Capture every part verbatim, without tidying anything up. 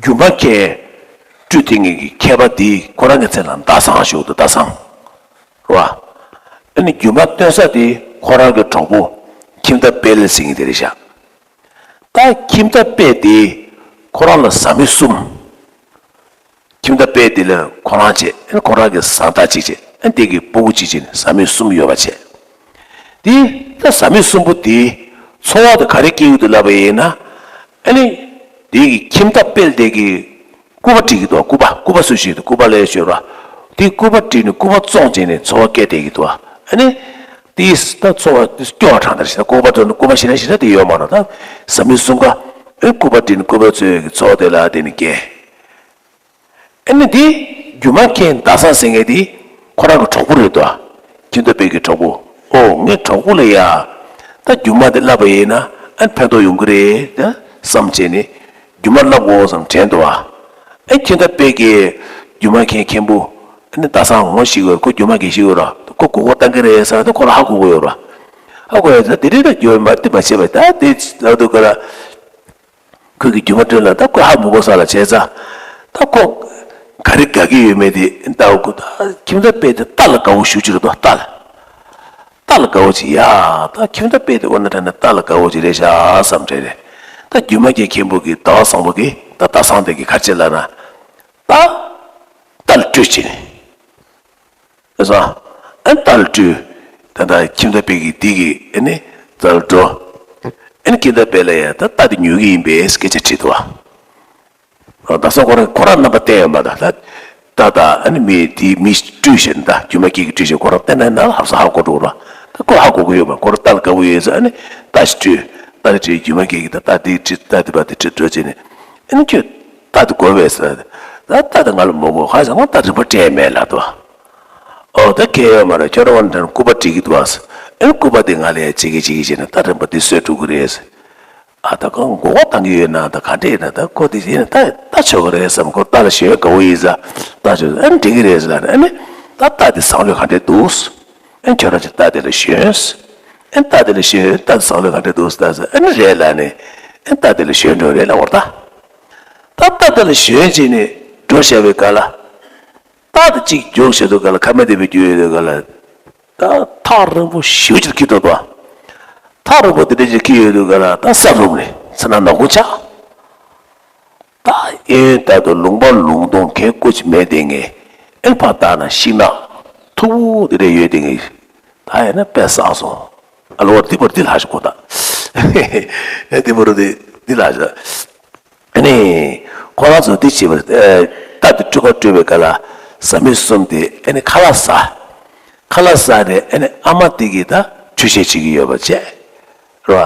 སྒྱུ་མ་མཁན་སྤྲུལ་དེ་ངེད་ཀྱི་མཁས་པ་འདི་ཁོ་རང་གི་མཚན་ལ་ཟླ་བཟང་ཞུ་འདུག་ཟླ་བཟང་། རེད་བ། ཨ་ནི་སྒྱུ་མ་སྟོན་ས་དེ་ཁོ་རང་གི་གྲོགས་པོ་ཁྱིམ་བདག་དཔལ་ཟེར་མཁན་དེ་རེད་ཤག་ད་ཁྱིམ་བདག་དཔལ་དེ་ཁོ་རང་ལ་བཟའ་མི་གསུམ། ཁྱིམ་བདག་དཔལ་དེ་ལ་ཁོ་རང་བྱས། ཨ་ནི་ཁོ་རང་གི་བཟའ་ཟླ་གཅིག་བྱས། ཨ་ནི་དེ་གི་སྤུ་གུ་གཅིག་བྱས་ནས་བཟའ་མི་གསུམ་ཡོད་པ་བྱས། དེ་ད་བཟའ་མི་གསུམ་པོ་དེ་འཚོ་བ་དེ་ག་རེ་སྐྱེལ་གྱི་འདུག་ལབ་པ་ཡིན་ན། ཨ་ནི་དེ་གི་ཁྱིམ་བདག་དཔལ་དེ་གི་སྐུ་པར་བྲིས་ཀྱི་འདུག་སྐུ་པར། སྐུ་པར་སུ་ཞིག་འདུག་སྐུ་པར་ལས་ཤོད་ར། དེ་སྐུ་པར་བྲིས་ནས་སྐུ་པར་བཙོང་བྱས་ནས་འཚོ་བ་སྐྱེལ་བསྡད་ཀྱི་འདུག་ཨ་ནི་དེས་ད་འཚོ་བ་སྐྱོ་བ་དྲགས་ད་རེད་ཤག་སྐུ་པར་བཙོང་ནས་སྐུ་པར་ཞིག་ན་ཞིག་ན་དེ་ཡོད་མ་རེད། ད་བཟའ་མི་གསུམ་ཀ་ཨེ་སྐུ་པར་བྲིས་ནས་སྐུ་པར་འཚོལ་གྱི་འཚོ་བ་དེ་ལ་དེ་ནི་སྐྱེལ། ཨ་ནི་དེ་སྒྱུ་མ་མཁན་ཟླ་བཟང་ཟེར་མཁན་དེ་ཁོ་རང་གི་གྲོགས་པོ་རེད་དོ། ཁྱིམ་བདག་དཔལ་གྱི་གྲོགས་པོ། ཨོ་ངའི་གྲོགས་པོ་ལ་ཡ། ད་སྒྱུ་མ་དེ་བསླབ་པ་ཡིན་ན་ཨ་ནི་ཕན་ཐོགས་ཡོང་གི་རེད་ད་བསམ་བྱས་ནས་སྒྱུ་མ་བསླབ་དགོས་བསམ་དྲན་འདུག་བ། ཨ་ཁྱིམ་བདག་དཔལ་གྱི་སྒྱུ་མ་མཁན་མཁན་པོ་ཨ་ནི་ཟླ་བཟང་ངོ་ཤེས་ཀྱི་ཡོད། ཁོ་སྒྱུ་མ་མཁན་ཤེས་ཀྱི་ཡོད་ར། ཁོ་མགོ་སྐོར་བཏང་གི་རེད་ཟེར་ན་ད་ཁོ་ལ་ཧ་གོ་གི་ཡོད་ར། ཧ་གོ་ཡོད་ད་དེ་རིང་ད་སྒྱུ་མ་དེ་མ་བྱས་པ་ད་དེ་ལབ་འདུག་ག་ར། ཁོས་ཀྱི་སྒྱུ་མ་སྤྲུལ་ལ་ད་ཁོས་ཧ་མི་གོ་ས་ལ་བྱས་ཙང་། ད་ཁོ་ག་རེ་དགའ་གི་ཡོད་མེད་དེ་ད་ཁོ་ད་ཁྱིམ་བདག་དཔལ་དེ་རྟ་ལ་དགའ་བོ་ཞེ་པོ་ཅིག་རེད་དོ། རྟ་ལ། རྟ་ལ་དགའ་བོ་ཅིག་ཡ། ད་ཁྱིམ་བདག་དཔལ་དེ་དངོས་གནས་དྲང་གནས་རྟ་ལ་དགའ་བོ་ཅིག་རེད་ཤག་བསམ་དྲན་རེད། ད་སྒྱུ་མ་མཁན་མཁན་པོ་གིས་ཟླ་བ་བཟང་པོ་གིས་ད་ཟླ་བཟང་དེ་གིས་ག་རེ་བྱས་ལབ་ན། ད་རྟ་ལ་སྤྲུལ་བྱས་ནས། ཨེ་ཟ། ཨ་ནི་རྟ་ལ་སྤྲུལ། ད་ལྟ་ཁྱིམ་བདག་དཔལ་གྱི་འདི་གི་ཨ་ནི་རྩར་འགྲོ། ཨ་ནི་ཁྱིམ་བདག་དཔལ་ལ་ཡ་ད་རྟ་དེ་ཉོ་གི་ཡིན་པའི་སྐད་ཆ་དྲིས་འདུག་བ། ད་སོ་ཁོ་རང་ཁོ་རང་རྣམ་པ་བསྟན་ཡོད་མ་ད་ད། རྟ་དང་ཨ་ནི་མི་དེའི་མི་སྤྲུལ་བྱས་ནས་ད་སྒྱུ་མ་སྐྱེས་ཀྱི་སྤྲུལ་བྱས་ཁོ་རང་བསྟན་ན་ན་ཧབ་ས་ཧ་གོ་འགྲོ་ར། ད་ཁོ་ཧ་གོ་གི་ཡོད་མ་ཁོ་རང་རྟ་ལ་དགའ་བོ་ཡོད་ཟེར། ཨ་ནི་རྟ་ཞིག་སྤྲུལ། རྟ་དེ་སྤྲུལ་སྒྱུ་མ་སྐྱེས་ཀྱི་ད་རྟ་དེ་ཁྲིད་རྟ་དེ་བ་དེ་ཁྲིད་འགྲོ་བྱས་ནས། ཨ་ནི་ཁྱོད་རྟ་དེ་དགོས་པས་ཟེར། ད་རྟ་དེ་ང་ལ་མ་དགོས་ཧ་ཟེར། ང་རྟ་རིན་པ་སྤྲད་མེད་ལབ་འདུག་ཨོ་ད་གལ་ཡོད་མ་རེད། ཁྱོད་རང་བ་འདྲ་སྐུ་པར་བྲིས་ཀྱི་འདུག་ཨ། ཨེ་སྐུ་པར་དེ་ང་ལ་ཡ་བྱེད་ཀྱི་བྱེད་ཀྱི་བྱས་ནས་ད་རིན་པ་འདི་གསོས་འགྲོ་གི་རེད། ཨ་ད་ཁོ་མགོ་སྐོར་བཏང་གི་ཡོད་ན་ད་ག་འདྲས་ཡིན་ན་ད་ཁོ་དེ་ཡིན་ན་ད་ད་ཆོག་གི་རེད་བསམ། ཁོ་རྟ་ལ་ཞོན་དགའ་བོ་ཡིན་ས། རྟ་ཆོག་ཨ་ནི་འགྲིག་གི་རེད་ཟེར་ལབ་ནས། ཨ་ནི་ད་རྟ་དེ་བཟང་ལོས་ག་འདྲས་འདུག་ཨ་ནི་ཁྱོད་རང་ཚོ་རྟ་དེ་ལ་ཞོན། ཨ་ནི་རྟ་དེ་ལ་ཞོན། རྟ་དེ་བཟང་ལོས་ག་འདྲས་འདུག་ད་ཟེར། ཨ་ནི་རེད་ལབ་ནས། ཨ་ནི་རྟ་དེ་ལ་ཞོན་འགྲོ་རེད་ལབ་བར་ད། ད་རྟ་དེ་ལ་ཞོན་བྱས་ནས་འགྲོ་བཞག་པའི་སྐབས་ལ། རྟ་དེ་གཅིག་རྒྱུགས་བྱེད་དུས་སྐབས་ལ་ཁ་སྨྲས་དེ་བས་རྒྱུགས་ཡོད་དུས་སྐབས་ལ། ད་ཐག་རིང་པོ་ཞེ་པོ་ཅིག་འཁྱེར་འགྲོ་འདུག་ཐག་རིང་པོ་དེ་འདྲ་ཅིག་འཁྱེར་ཡོད་དུས་སྐབས་ལ་ད་ས་རུབ་ནས་ཚེ་ན་ནག་ཁུང་ཆགས། ད་གཡས་གཡོན་ལྟ་དུས་ལུང་པ་ལུང་སྟོང་གང་དཀོན་ཅིག་མེད་དེ་ངས་ཨེ་ཕར་ལྟ་ན་ཤིང་ནགས་མཐུག་པོ་དེ་འདྲ་ཡོད་དེ་ངས་ད་ཡིན་ན་དཔེ་བསགས་སོང་། ཨ་ལོ་འདི་བར་འདི་ལྷག་ཞིག་གོ་ད། འདི་བར་འདི་འདི་ལྷག་ཞིག་ཨ་ནི། ཁོ་རང་ཚོ་འདི་བྱེད་པ། ཨེ། རྟ་འདི་འཁྲུད་ཁ་འཁྲུད་པའི་སྐབས་ལ་བཟའ་མི་གསུམ་དེ་ཨ་ནི་ཁ་ལག་ཟ། ཁ་ལག་ཟ་ནས་ཨ་ནི་ཨ་མ་དེ་གིས་ད་འཕྲུལ་ཆས་བྱེད་ཀྱི་ཡོད་པ་བྱས། རེད་བ།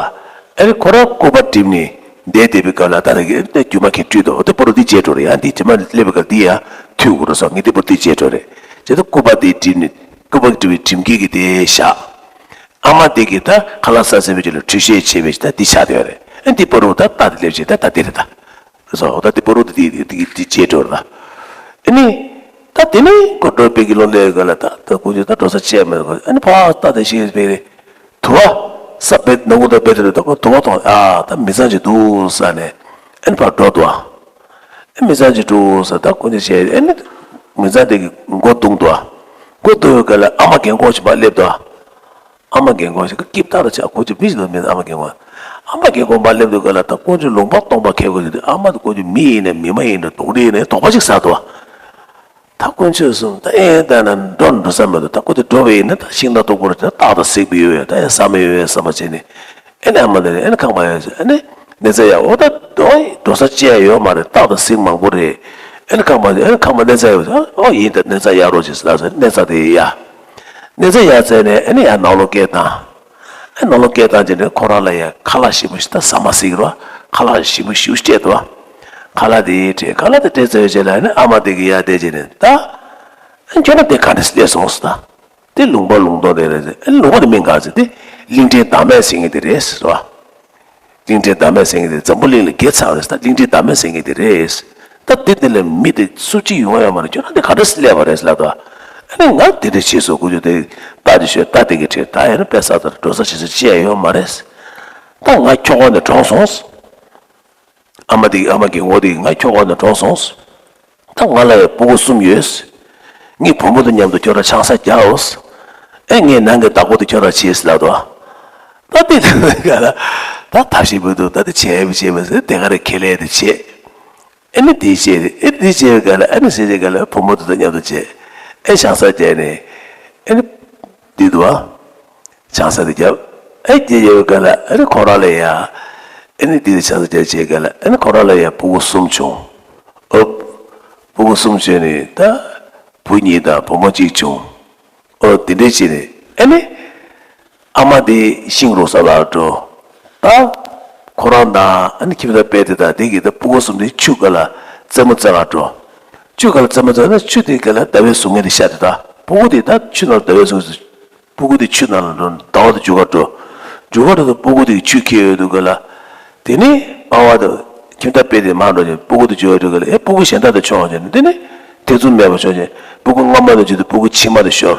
ཨ་ནི་ཁོ་རང་སྐུ་པར་བྲིས་ནས་བསྡད་བསྡད་པའི་སྐབས་ལ་ད་རེས་ཀྱི་སྒྱུ་མ་མཁན་སྤྲུལ་འདུག་དེ་པོ་རུ་འདི་བརྗེད་འགྲོ་རེད། ཡང་འདི་དྲི་མ་སླེབས་པའི་སྐབས་འདི་ཡང་མཐུད་དགོས་རེད་སོ། ངས་འདི་པོ་འདི་བརྗེད་འགྲོ་རེད། བྱས་ཙང་སྐུ་པར་འདི་བྲིས་ནས་སྐུ་པར་བྲིས་པའི་འགྲེམས་སྐས་ཀྱི་དེ་བཞག་ཨ་མ་དེ་གིས་ད་ཁ་ལག་ཟ་ཟིན་པའི་རྗེས་ལ་འཕྲུལ་ཆས་བྱས་པའི་ད་འདི་ཆགས་བསྡད་ཡོད་རེད། ཨ་འདི་པོ་རུ་ད་རྟ་དེ་སླེབས་བྱས་ད་ད་འདི་རེད་ད། སོ་ད་འདི་པོ་རུ་ད་འདི་འདི་འདི་འདི་བྱས་འགྲོ་རེད་ད། ཨ་ནི། ད་དེ་ནས་ཁོ་འགྲོ་དཔེ་གི་ལོ་ལས་ག་ལ་ད་ད་ཁོ་ཚོས་ད་འགྲོ་ས་བཅད་མེད་ཁོ། ཨ་ནི་ཕ་རྟ་དེ་ཤེས་པའི་རེད། དུ་བ། ས་བེད་ནག་ཁུང་ད་བེད་དེ་རེད་ད་ཁོ་དུ་བ་དང་ཨ་ད་མི་ཚང་ཅིག་འདུག་ས་ནས། ཨ་ནི་ཕར་འགྲོ་འདུག་ཨ་ནི་མི་ཚང་ཅིག་འདུག་ས་ད་ཁོ་ཚོས་བྱས་ཨ་ནི། མི་ཚང་དེ་གི་མགོ་བརྡུངས་འདུག་ཨ། མགོ་བརྡུངས་པའི་སྐབས་ལ་ཨ་མ་རྒན་གོག་ཅིག་མར་སླེབས་འདུག་ཨ། ཨ་མ་རྒན་གོག་ཞིག་གིས་སྐྱིད་ཐག་ལ་ཆགས། ཁོ་ཚོ་མི་ཞིག་དང་མི་ཨ་མ་རྒན་གོག་ཨ་མ་རྒན་གོག་མར་སླེབས་དུས་སྐབས་ལ་ད་ཁོ་ཚོས་ལུང་པ་སྟོང་པ་ཁེལ་དགོས་ཀྱི་འདུག་ཨ་མ་དེ་ཁོ་ཚོ་མི་ཡིན་ནའི་མི་མ་ཡིན་ནའི་དོགས་འདྲི་ཡིན་ནའི་དོགས་པ་ཅིག་ཟ་འདུག་ད་དཀོན་མཆོག་གསུམ་ད་ཨེ་ད་ན་འགྲོ་འགྲོ་ས་མི་འདུག་ད་ཁོ་ཚོ་འགྲོ་བ་ཡིན་ན་ད་ཤིང་རྟ་སྟུག་པོ་རེད། ད་སྟག་དང་གཟིག་པོ་ཡོད་ཡོད་ད་ཡ་ཟ་མི་ཡོད་ཡོད་བསམ་པ་བྱས་ནས་ཨེ་ནས་ཨ་མ་དེ་ཨེ་ནས་ཁང་པ་ཡོད་ཨེ་ནས་གནས་ཚད་ཡག་ཨོ་ད་ཨོ་འགྲོ་ས་ཅི་ཡང་ཡོད་མ་རེད། སྟག་དང་གཟིག་མང་པོ་རེད། ཨེ་ནས་ཁང་པ་ཨེ་ནས་ཁང་པ་གནས་ཚད་ཡག་ཨོ་ཡིན་ད་གནས་ཚད་ཡག་རོགས་བྱེད་ཟེར་ལ་ཟེར་གནས་ཚད་དེ་ཡ། གནས་ཚད་ཡར་བཙལ་ནས་ཨ་ནི་ཡར་ནང་ལོགས་སྐད་བཏང་། ཨ་ནང་ལོགས་སྐད་བཏང་རྗེས་ནས་ཁོ་རང་ལ་ཡ་ཁ་ལག་ཞིམ་པོ་ཞིག་ད་ཟ་མ་ཟིག་རོ། ཁ་ལག་ཞིམ་པོ་ཞིག་སྤྲད་དོ། ཁ་ལག་དེ་སྤྲད། ཁ་ལག་དེ་སྤྲད་ཚར་བའི་རྗེས་ལ་ཨ་ནི་ཨ་མ་དེ་གི་ཡ་བསྡད་རྗེས་ནས་ད། ཨ་ཁྱོད་རང་དེ་ག་འདྲ་སླེབས་སོང་ཟེར་ད། དེ་ལུང་པ་ལུང་སྟོང་དེ་རེད་ཟེར། ཨ་ནི་ལུང་པ་དེ་མིང་ག་ཟེར་དེ་གླིང་ཕྲན་བདག་མེད་ཟེར་མཁན་དེ་རེད་ཟེར་བ། གླིང་ཕྲན་བདག་མེད་ཟེར་མཁན་དེ་འཛམ་བུ་གླིང་ལ་དགེ་ཚང་རེད་ད། གླིང་ཕྲན་བདག་མེད་ཟེར་མཁན་དེ་རེད། ད་དེ་དེ་ལས་མི་དེ་སུ་གཅིག་ཡོང་ཡ་མ་རེད། ཁྱོད་རང་དེ་ག་འདྲ་སླེབས་པ་རེད་ལབ་དོ། ཨ་ནི་ང་དེ་འདྲ་བྱས་སོང་། ཁོ་ཚོ་དེ་རྟ་དེ་ཤོད་རྟ་དེ་གི་ཁྲིད་ད་ཡ་ན་དཔེ་ས་དེར་འགྲོ་ས་བྱེད་ས་ཅི་ཡ་ཡོད་མ་རེད། ད་ང་ཁྱོ་ག་ནས་གྲོངས་སོང་། ཨ་མ་དེ་ཨ་མ་གི་ངོ་དེ་ང་ཁྱོད་ག་ནས་གྲོངས་སོང་། ད་ང་ལ་ཡང་སྤུ་གུ་གསུམ་ཡོད། ངས་བུ་མོ་དང་མཉམ་དུ་ཁྱོད་རང་ཆང་ས་རྒྱག་འོ། ཨེ་ངས་ནང་གི་བདག་པོ་དེ་ཁྱོད་རང་བྱེད་ཟེར་ལབ་འདུག་ད་དེ་ལ་ད་ཐབས་ཤེས་མི་འདུག་ད་དེ་བྱས་མི་བྱས་མི་ཟེར་དེ་ག་རེ་ཁས་ལེན་དེ་བྱས། ཨེ་ནི་དེ་བྱས་ཨེ་དེ་བྱས་ག་ལ་ཨེ་ནི་ཟེར་ག་ལ་བུ་མོ་དེ་དང་མཉམ་དུ་བྱས། ཨེ་ཆང་ས་རྒྱག་ནས་ཨེ་ནི་དེ་འདུག་ཨ། ཆང་ས་དེ་བརྒྱབ། ཨེ་རྒྱལ་ཡོད་ག་ལ་ཨེ་ནི་ཁོ་རང་ལ་ཡ། ཨེ་ནི་དེ་ཆང་ས་རྒྱག་བྱས་ག་ལ་ཨེ་ནི་ཁོ་རང་ལ་ཡ་སྤུ་གུ་གསུམ་བྱུང་། ཨོ། སྤུ་གུ་གསུམ་བྱས་ནས་ད། བུ་གཉིས་དང་བུ་མོ་གཅིག་བྱུང་། ཨོ་དེ་འདྲས་བྱས་ནས་ཨེ་ནི། ཨ་མ་དེ་ཤིང་རུག་ས་ལ་འགྲོ། ད། ཁོ་རང་དང་ཨ་ནི་ཁྱིམ་བདག་དཔལ་དེ་དང་དེ་གི་ད་སྤུ་གུ་གསུམ་དེ་ཆུ་ག་ལ་རྩེད་མོ་རྩེ་ག་འགྲོ། ཆུ་ག་ལ་རྩེད་མོ་རྩེ་ན་ཆུ་དེ་ག་ལ་ཟླ་བའི་གཟུགས་བརྙན་དེ་ཤར་དེ་ད་སྤུ་གུ་དེ་ད་ཆུ་ནང་ཟླ་བའི་གཟུགས། སྤུ་གུ་དེ་ཆུ་ནང་ལ་འགྲོ་ཟླ་བ་དེ་འཇུག་ག་འགྲོ། འཇུག་ག་འགྲོ་དུས་སྤུ་གུ་དེ་ཆུ་ཁྱེར་ཡོད་དུས་ག་ལ། དེ་ནི་པ་ཕ་དང་ཁྱིམ་བདག་དཔལ་དེ་མར་འགྲོ་ཅིང་སྤུ་གུ་དེ་འཇུག་ག་འགྲོ་ག་ལ་ཨེ་སྤུ་གུ་གཞན་དག་དེ་མཆོང་བྱས་ནས་དེ་ནི་ཐེ་ཚོམ་མེད་པར་མཆོང་ཅིང་སྤུ་གུ་སྔ་མ་དེ་འཇུག་དུས་སྤུ་གུ་ཕྱི་མ་དེ་ཤོར།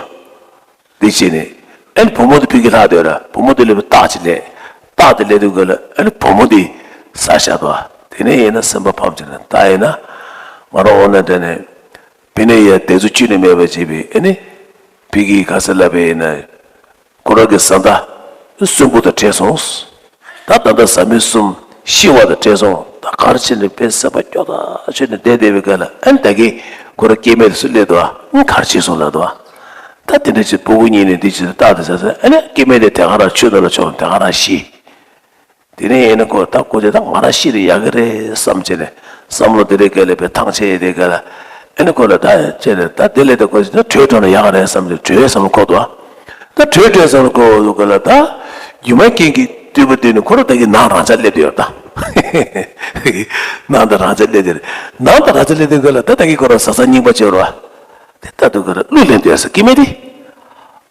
དེ་བྱས་ནས། ཨེ་ནི་བུ་མོ་དེ་ཕ་གི་ལྷག་སྡོད་ར་བུ་མོ་དེ་ལ་བའི་རྟགས་ཅིག་ལས། རྟགས་དེ་ལས་དུས་ག་ལ་ཨེ་ནི་བུ་མོ་དེ་ཟ་བཞག་འདུག་དེ་ནས་ཡིན་ན་སེམས་པ་ཕམ་བྱས་ནས་ད་ཡིན་ན། ང་རང་འོ་ན་དེ་ནས། བི་ནས་ཡ་དེ་ཚོ་ཁྱོན་ནས་མེད་པ་བྱས་པའི་ཨེ་ནི། ཕ་གི་ག་ས་ལ་བའི་ཡིན་ན། ཁོ་རང་གི་བཟའ་ཟླ། གསོན་པོ་དང་བྲལ་སོང་། ད་ད་ལྟ་བཟའ་མི་གསུམ་ཤི་བ་དང་བྲལ་སོང་། ད་གར་ཕྱིན་ནས་དཔེ་སེམས་པ་སྐྱོ་ཐག་ཆོད་ནས་བསྡད་བསྡད་པའི་སྐབས་ལ་ཨ་ནི་ད་གིན་ཁོ་རང་སྐྱེ་དམན་དེ་སུ་སླེབས་འདུག་ཨ། ཨ་གར་ཕྱིན་སོང་ལབ་འདུག་ཨ། ད་དེ་འདྲ་བྱས་སྤུ་གུ་གཉིས་ནས་འདི་བྱས་ཏེ་རྟགས་དེ་ཟ་ཟ་ཨ་ནི་སྐྱེ་དམན་དེ་དེ་ག་རང་ཆུ་ནང་ལ་མཆོངས་དེ་ག་རང་ཤི། དེ་ནས་ཨེ་ནི་ཁོ་ད་ཁོ་ཚོས་ད་ང་རང་ཤི་རེ་ཡག་གི་རེད་བསམ་བྱས་ནས་བསམ་བློ་དེ་རེ་སྐད་ལས་པའི་ཐང་ཆད་དེ་སྐད་ལ་ཨེ་ནི་ཁོ་ལ་ད་བྱས་ནས་ད་དེ་ལས་ད་ཁོ་ཚོས་ད་བྲོས་འགྲོ་ན་ཡག་གི་རེད་བསམ་བྱས་བྲོས་བསམ་བློ་འཁོར་འདུག་ད་བྲོས་བྲོས་བསམ་བློ་འཁོར་འདུག་ག་ལ་ད་སྒྱུ་མ་མཁན་གྱི་སྤྲུལ་པ་དེ་ནི་ཁོ་རང་ད་གི་ནང་རང་ཆ་སླེབས་དེ་ཡོད་ད། ནང་ད་རང་ཆ་སླེབས་དེ་རེད། ནང་ད་རང་ཆ་སླེབས་དེ་ག་ལ་ད་ད་གི་ཁོ་རང་ཟ་ཟ་རྙིང་པ་བྱེད་རོགས། དེ་ལྟ་དུས་ག་ལ་གླུ་ལེན་དུས་ས་སྐྱེ་དམན་དེ།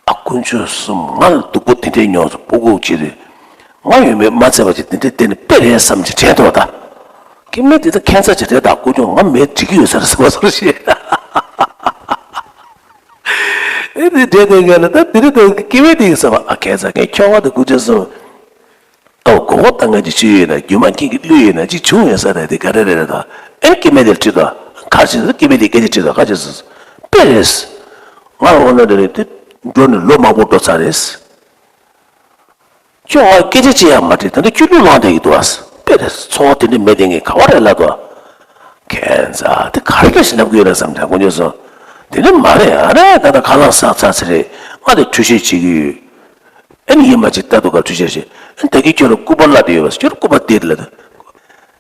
ཨ་དཀོན་མཆོག་གསུམ། ང་ལ་སྡུག་པོ་དེ་འདྲས་མྱོང་སོང་། སྤུ་གུ་གཅིག་རེད། ང་ཡོད་མེད་མ་ཚད་པ་ཅིག་དེ་འདྲས་བསྡད་ནས་དཔེ་རེད་བསམ་གྱི་དྲན་ཐུབ་པ་དང་། སྐྱེ་དམན་དེ་ད་ཁྱད་མཚར་ཅིག་རེད་ད། དཀོན་མཆོག་ང་མེད་འགྲིག་གི་ཡོད་ས་རེད་བསམ་པ་སོགས་ཤེས། ཨེ་དེ་འདྲས་དེ་ག་ལ་ད་དེ་རེད་ད། སྐྱེ་དམན་དེ་ཡིན་བསམ་པ། ཨ་ཁྱད་མཚར། ངས་ཁྱོ་ག་དང་དཀོན་མཆོག་གསུམ། ཨོ་མགོ་སྐོར་བཏང་མཁན་གྱི་ཆོས་ཡོད་ན། སྒྱུ་མ་མཁན་གྱི་གླུ་ཡོད་ན་ཅིག་བྱུང་ཡོད་ས་རེད། དེ་ག་རེ་རེད་རེད་ད། ཨེ་སྐྱེ་དམན་དེར་དྲིས་དང་། ག་རེ་བྱས་སོང་། སྐྱེ་དམན་དེས་སྐད་ཆ་དྲིས་དང་། ག་རེ་བྱས་སོང་། དཔེ་རེད། ང་འོ་ན་འདྲ་ནས་དེ་འགྲོ་ནས་ལོ་མང་པོ་འགྲོ་ཚར་རེད། ཁྱོད་ང་སྐད་ཆ་ཅི་ཡང་མ་དྲིས། ད་ལྟ་ཁྱོད་གླུ་བླངས་བསྡད་ཀྱི་འདུག་ཨ། དཔེ་རེད། འཚོ་བ་དེ་འདྲ་མེད་དེ་ངས་ག་བ་རེད་ལབ་དང་། ཁྱད་མཚར། དེ་ག་རེ་ཞིག་ལབ་ཀྱི་ཡོད་རེད་བསམ་དྲན་དགོས་ཉོན་སོང་། དེ་ནི་མ་རེད། ཨ་རེ་ད་ལྟ་ཁ་ལག་ཟ་ཚར་ཚར་རེད། ང་དེ་འཁྲུལ་བཤད་བྱེད་ཀྱི་ཡོད། ཨ་ནི་ཡིན་མ་ཅིག་ལྟ་འདུག་ག་འཁྲུལ་བཤད་བྱེད། ཨ་ནི་ད་གིན་ཁྱོད་རང་སྐུད་པ་བརླག་བསྡད་ཡོད་པ། ཁྱོད་རང་སྐུད་པ་སྟེར་ལ།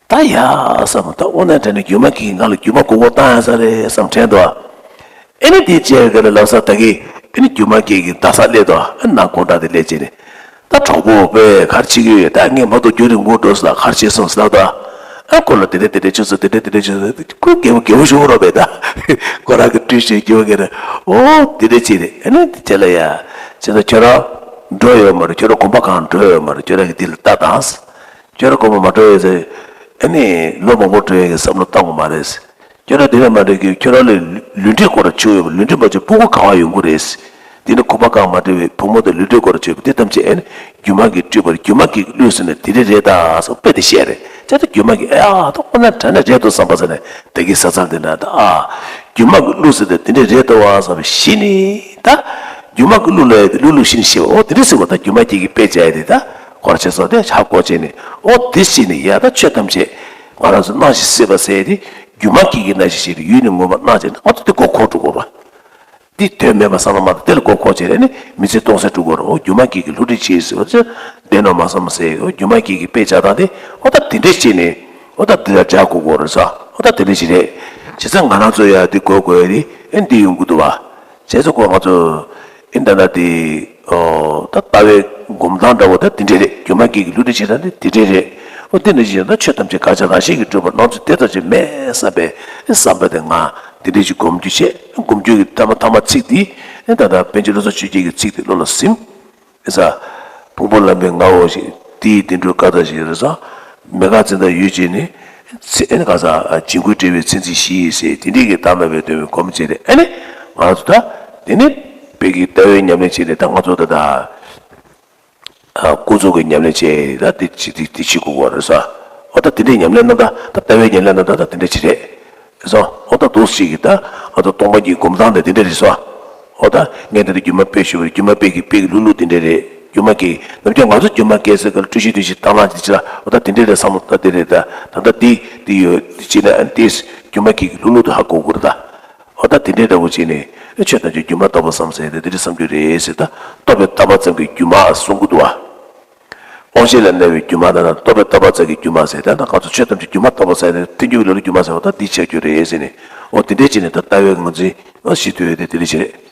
ད་ཡ་བསམ། ད་འོ་ན་དྲན་ནས་སྒྱུ་མ་མཁན་གྱིས་ང་ལ་སྒྱུ་མ་མགོ་སྐོར་བཏང་ཡ་ས་རེད་བསམ་དྲན་འདུག་ཨ་ནི་དེ་བྱས་ག་ལ་ལབ་ས་ད་གིན་ཨ་ནི་སྒྱུ་མ་མཁན་གྱིས་རྡ་སར་སླེབས་འདུག་ཨ་ནི་ནང་སྒོ་འགྲམ་དེ་སླེབས་བྱས་ནས། ད་གྲོགས་པོ་དཔེ་ག་རེ་བྱེད་ཀྱི་ཡོད། ད་ངས་མ་གཏོགས་རྒྱུན་རིང་པོ་འགྲོ་སོང་། ད་ག་རེ་བྱས་སོང་ཟེར་ལབ་དང་། ཨ་ཁོ་ལ་དེ་འདྲ་དེ་འདྲ་བྱུང་སོང་། དེ་འདྲ་དེ་འདྲ་བྱུང་སོང་། ཁོ་རྒྱལ་པོ་རྒྱལ་པོ་ཞུ་གི་རོགས་པས་ད། ཁོ་རང་གི་སྤྲུལ་བཤད་རྒྱུ་ག་རེ། ཨོ་དེ་འདྲ་བྱས་ཏེ་ཨ་ནི་དེ་ལ་ཡ། བྱས་ཙང་ཁྱོད་རང་འགྲོ་ཡོད་མ་རེད། ཁྱོད་རང་གོམ་པ་གང་འགྲོ་ཡོད་མ་རེད། ཁྱོད་རང་གི་དེ་ལ་ལྟ་དང་། ཁྱོད་རང་གོམ་པ་མ་འགྲོ་ཡོད་ཚེ། ཨ་ནི་ལོ་མང་པོ་འགྲོ་ཡོད་ཀྱི་བསམ་བློ་བཏང་དགོས་མ་རེད། ཁྱོད་རང་དེ་ནས་མ་འགྲིག་གི། ཁྱོད་རང་ལ་ལུས་འབྲེལ་སྐོར་ལ་བྱུང་ཡོད་པ། ལུས་འབྲེལ་མ་བྱུང་སྤུ་གུ་ག་བ་ཡོང་གི་རེད། དེ་ནི་ཁོ་པ་གང་མ་འགྲིག་པའི་བུ་མོ་དང་ལུས་འབྲེལ་སྐོར་ལ་བྱུང་ཡོད་པ་དེ་ཐམས་ཅད་ཨེ་ནི་སྒྱུ་མ་གིས་སྤྲུལ་པ་རེད། སྒྱུ་མ་གིས་བླུས་ཟེར་ནས་དེ་འདྲ་རེད་ད་སོགས་དཔེ་དེ་བཤད་རེད། བྱས་ཙང་སྒྱུ་མ་གིས་ཨེ་ཨ་ད་ཁོ་ན་དྲན་ན་རེད་འདུག་བསམ་པ་ཟེར་ནས་ད་གིན་ཟ་ཚར་དེ་འདྲ་ད་ཨ། སྒྱུ་མ་གིས་བླུས་ཟེར་ནས་དེ་འདྲ་རེད་འདུག་བ་བསམ་པ་ཞི་ནི་ད། སྒྱུ་མ་གིས་བླུས་ལ་ཡ་དེ་བླུས་བླུས་ཞི་ནི་ཞི་བ། ཨོ་དེ་འདྲ་ཟེར་བ་ད་སྒྱུ་མ་གིས་གིས་དཔེ་བྱས་ཡ་དེ་ད་གོ་ར་བྱས་སོང་དེ་ཧ་གོ་བྱས་ནས་ཨོ་དེ་ཞི་ནི་ཡ་ད་ཆོས་ཐམས་ཅད་ང་རང་ཚོ་སྣང་ཞིང་སྲིད་པ་ཟེར་ཡ་དེ། སྒྱུ་མ་སྐྱེས་ཀྱི་རྣམ་ཤེས་ཤིག་ཡུལ་ནི་མངོན་པར་སྣང་བྱས་ནས་ང་ཚོ་དེ་མགོ་འཁོར་འགྲོ་དགོས་པ། འདི་དོན་མེད་པ་བསམ་བློ་མ་བཏང་། དེ་ལ་མགོ་འཁོར་བྱས་ནས་ནི་མི་ཚེ་སྟོང་ཟད་འགྲོ་དགོས་རེད། འོ་སྒྱུ་མ་སྐྱེས་ཀྱི་བསླུ་བྲིད་བྱས་ཟེར་བ་ཚོ་བདེན་ནོ་མ་བསམ་ཟེར། འོ་སྒྱུ་མ་སྐྱེས་ཀྱི་དཔེ་བྱ་སྟངས་དེ་འོ་ད་དེ་འདྲས་བྱས་ནས་འོ་ད་དེ་ལ་སྦྱར་དགོས་དགོས་རེད་ས། འོ་ད་དེ་འདྲས་ཞིག་རེད། བྱས་ཙང་ང་རང་ཚོ་ཡ་འདི་དགོས་དགོས་ཡ་རེད། ཨེ་འདི་ཡོང་གི་འདུག་བ། བྱས་ཙང་ཁོ་ང་ཚོ་ཨེ་ད་ལྟ་དེ། ཨོ། ད་ལྟ་བའི་སྒོམ་སྟངས་འདྲ་བོ་ད་དེ་འདྲས་རེད། སྒྱུ་མ་སྐྱེས་ཀྱི་བསླུ་བྲིད་བྱེད་སྟངས་དེ་དེ་འདྲས་རེད། ཨོ་དེ་འདྲ་ཞིག་ཡང་ད་ཆོས་ཐམས་ཅད་བག་ཆགས་རང་བཞིན་གྱིས་གྲུབ་པ་སྣང་ཚུལ་དེ་ལྟར་ཅིག་མེད་བསམ་པའི་བསམ་པ་དེ་ང་དེ་འདྲས་ཞིག་སྒོམ་རྒྱུ་བྱས། སྒོམ་རྒྱུ་གི་ཐ་མ་ཐ་མ་ཚིག་དེ་ཨེ་ད་ལྟ་པཎ་ཆེན་བློ་བཟང་ཆོས་རྒྱན་གྱི་ཚིག་དེ་བློ་ལ་ཟིན། ཨེ་ས། ཕུང་པོ་ལམ་པའི་ངའོ་ཞེས་དེའི་བདེ་འགྲོའི་བཀའ་ལྟར་ཞེས་རེད་ས། མེད་དགག་འཛིན་དང་ཡུལ་གཅིག་ནི། ཚེ་ཨེ་ནི་ག་ས་འཇིགས་སྐུལ་བྲལ་བའི་མཚན་ཉིད་བཞི་ཡིས་ཟེར་དེ་འདྲས་ཀྱི་བདག་མེད་པའི་སྟོན་པའི་སྒོམ་བྱས་ཏེ་ཨེ་ནི་ང་ཚོ་ད་དེ་ནི་བོད་ཀྱི་ལྟ་བའི་ཉམས་ལེན་བྱས་ཏེ་ད་ང་ཚོ་ད་ད་ཨ་ཀུན་རྫོབ་ཀྱི་ཉམས་ལེན་བྱས་ད་དེ་བྱེད་དེ་དེ་བྱེད་དགོས་པ་རེད་ས། འོ་ད་དེ་འདྲའི་ཉམས་ལེན་རྣམ་དག་ད་ལྟ་བའི་ཉམས་ལེན་རྣམ་དག་ད་དེ་འདྲ་ཅིག་རེད། རེད་སོ། འོ་ད་འདུག་ཞིག་གིས་ད་ཨ་ད་སྟོང་པ་ཉིད་སྒོམ་སྟངས་དེ་དེ་འདྲ་རེད་སོ། འོ་ད་ངས་དེ་འདྲ་སྒྱུ་མ་དཔེ་ཞུ་བར་སྒྱུ་མ་དཔེ་གི་དཔེ་གི་ལྷུག་ལྷུག་དེ་འདྲ་རེད། སྒྱུ་མ་གི་ནམ་རྒྱུན་ང་ཚོ་སྒྱུ་མ་སྐད་ཟེར་ག་ལ་བཀྲ་ཤིས་བདེ་ཆེན་དང་བླངས་ཅིག་ཅིག་ལ་འོ་ད་དེ་འདྲ་རེད་བསམ་བློ་ད་དེ་རེད། ད་ད་ལྟ་འདི་འདི་ཡོད་ཅིག་ན་འདི་སྒྱུ་མ་གི་ལྷུག་ལྷུག་དུ་ཧ་གོ་དགོས་རེད་ད། འོ་ད་དེ་འདྲའི་འདྲ་བོ་བྱས་ནས་ཆོས་ཐམས་ཅད་སྒྱུ་མ་ལྟ་བུ་བསམ་ཟེར་ཏེ་དེ་འདྲ་བསམ་རྒྱུ་རེད་ཟེར། ད་རྟོགས་པས་བཏགས་པ་ཙམ་གྱི་སྒྱུ་མ་གསུང་གི་འདུག་བ། དབང་ཤེས་ལ་གནས་པའི་སྒྱུ་མ་དང་རྟོགས་པས་བཏགས་པ་ཙམ་གྱི་སྒྱུ་མ་ཟེར་ཏེ་ད་ང་ཚོ་ཆོས་ཐམས་ཅད་སྒྱུ་མ་ལྟ་བུ་ཟེར་ཏེ་ཐལ་འགྱུར་གྱི་ལམ་ལ་སྒྱུ་མ་ཟེར་བ་ད་འདི་ཆགས་རྒྱུ་རེད་ཟེར་ནས། འོ་དེ་འདྲའི་བྱས་ནས་ད་ལྟ་བའི་ང་ཚོའི་ཨ་ཤེས་འདོད་ཡོད་དེ་དེ་འདྲ་བྱས་རེད།